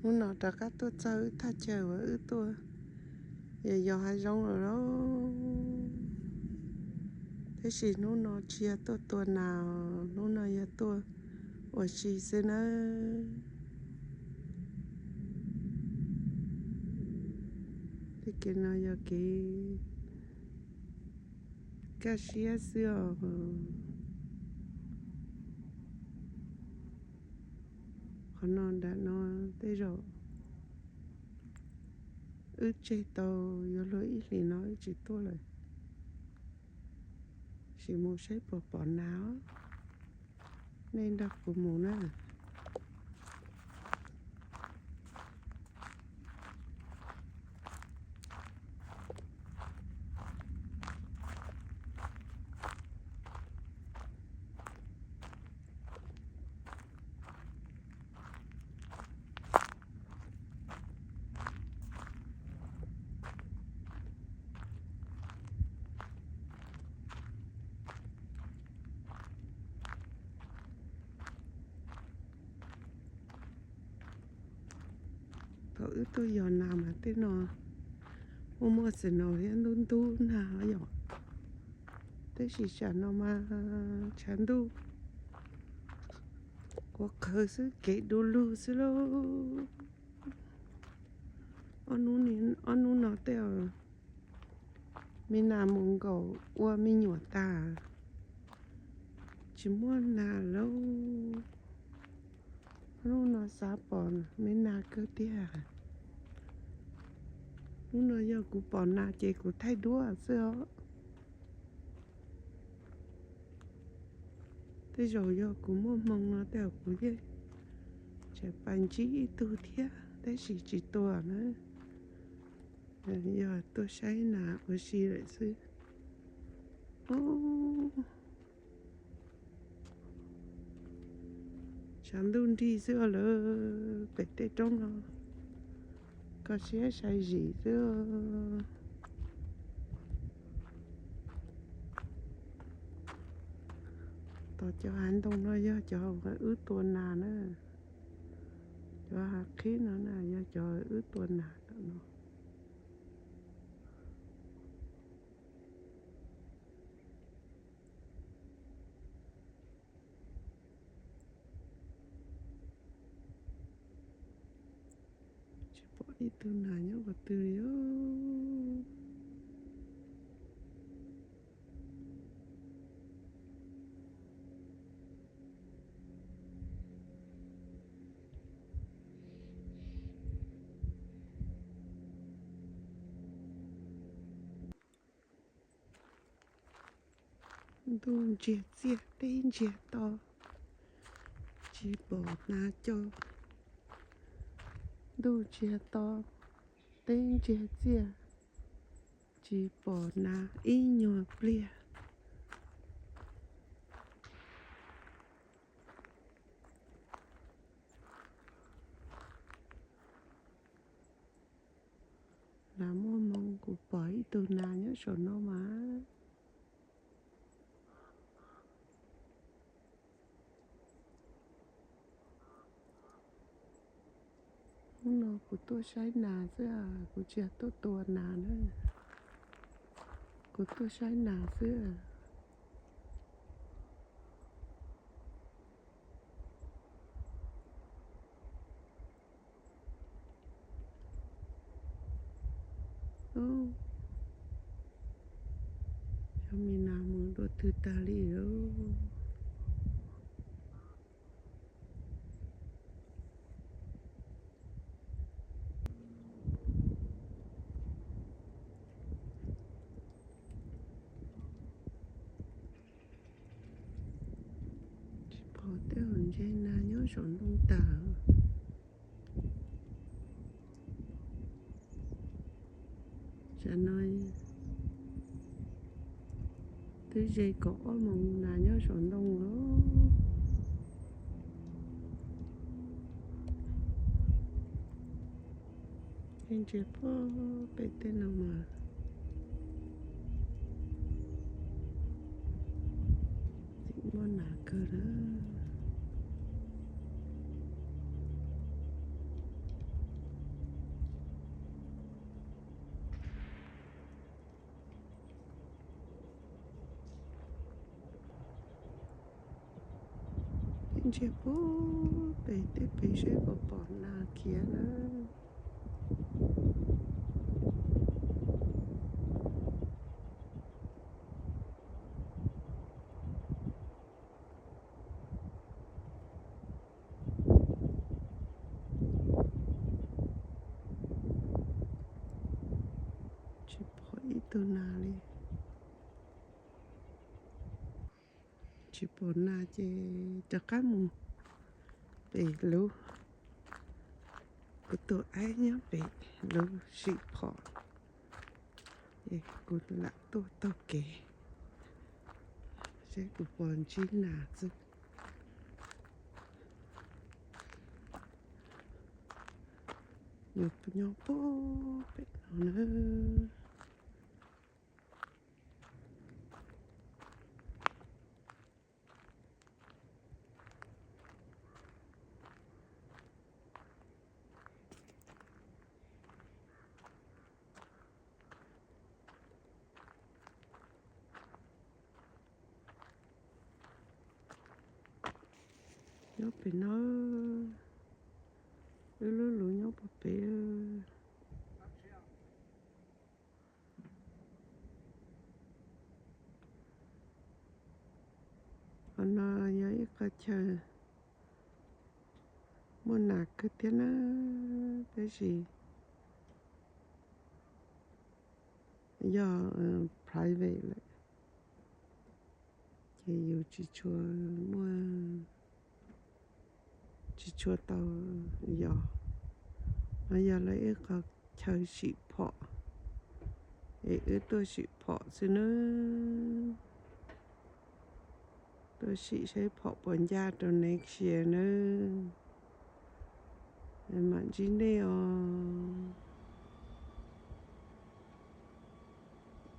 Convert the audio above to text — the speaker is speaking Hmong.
Hnub no rov qab tuaj txog wb thaj chaw uas wb tuaj yos yos hav zoov lawm lauj. Tab sis hnub no tsis yog tuaj tua nas, hnub no yog tuaj ua si xwb nawb. Tej kev no yog kev kaj siab xwb os. Qhov no nram no tej zaum wb tseg tau yuav luag ib hlis no wb tsis tuaj lawm. Sim mus saib puas pom nas os. Nej nrog kuv mus na. Thaum wb tuaj yos nas mas tej no muaj muaj snow thiab ntub ntub nag yom. Tab sis tsam no mas tshav ntuj qhuav qhawv xwb, kev du lug xwb lauj. Ob hnub no tej me nas mus nkaum ua me nyuam tas, tsis muaj nas lauj. Hnub no xav pom me nas kawg tiag. Hnub no yog kuv pom nas ces kuv thaij duab xwb os. Tej zaum yog kuv muaj hmoo no tej zaum kuv yeej tseem pais ntsib ib tug thiab, tab sis tsis tua na. Yog tuaj saib nas ua si lawm xwb. Tshav ntuj nrig xwb lawm pem tej roob no, kho siab sai zim xwb. Tom cov hav ntoo no yog cov wb tua nas na. Cov hav qhib no na yog cov wb tua nas tom no. Tsis pom ib tug nas nyob qhov twg li. Ntuj ntsiag txiaj teb ntsiag to, tsis pom nas co. Ntuj ntsiag to, teb ntsiag txiaj, tsis pom nas ib nyuag pliag. Lam muaj hmoo kuv pom ib tug nas nyob saum no mas. Hnub no kuv tuaj saib nas xwb, kuv tsis yog tuaj tua nas na. Kuv tuaj saib nas xwb. Cov me nas mus dua twg tag li lawm. Tsis pom tej hom ntse nas nyob saum ntoo tas. Tsam no twb ze kaum ob moos nas nyob saum ntoo lawm. Tej ntsia pob pem tej no mas tseem muaj nas kawg na. Ntsia puag pem tej pem saib puas pom nas khiav na. Tsis pom ib tug nas li. Tsis pom nas ces rov qab mus pem lub. Kuv tus aib nyob pem lub sim phom, es kuv lam tuaj taug kev saib kuv puas ntsib nas xwb. Nws nyob puag pem no na. Nyob pem no, wb lub lus nyob puag pem. Qhov no yog ib qhov chaw muaj nas kawg thiab na, tab sis yog private lawm, ces yus tsis tshua muaj, tsis tshua tau yos. No yog lawv ib qho chaw sim phom, es wb tuaj sim phom xwb nawb. Tuaj sim saib phom puas ncaj rau next year nawb. Mam ntsib nej os.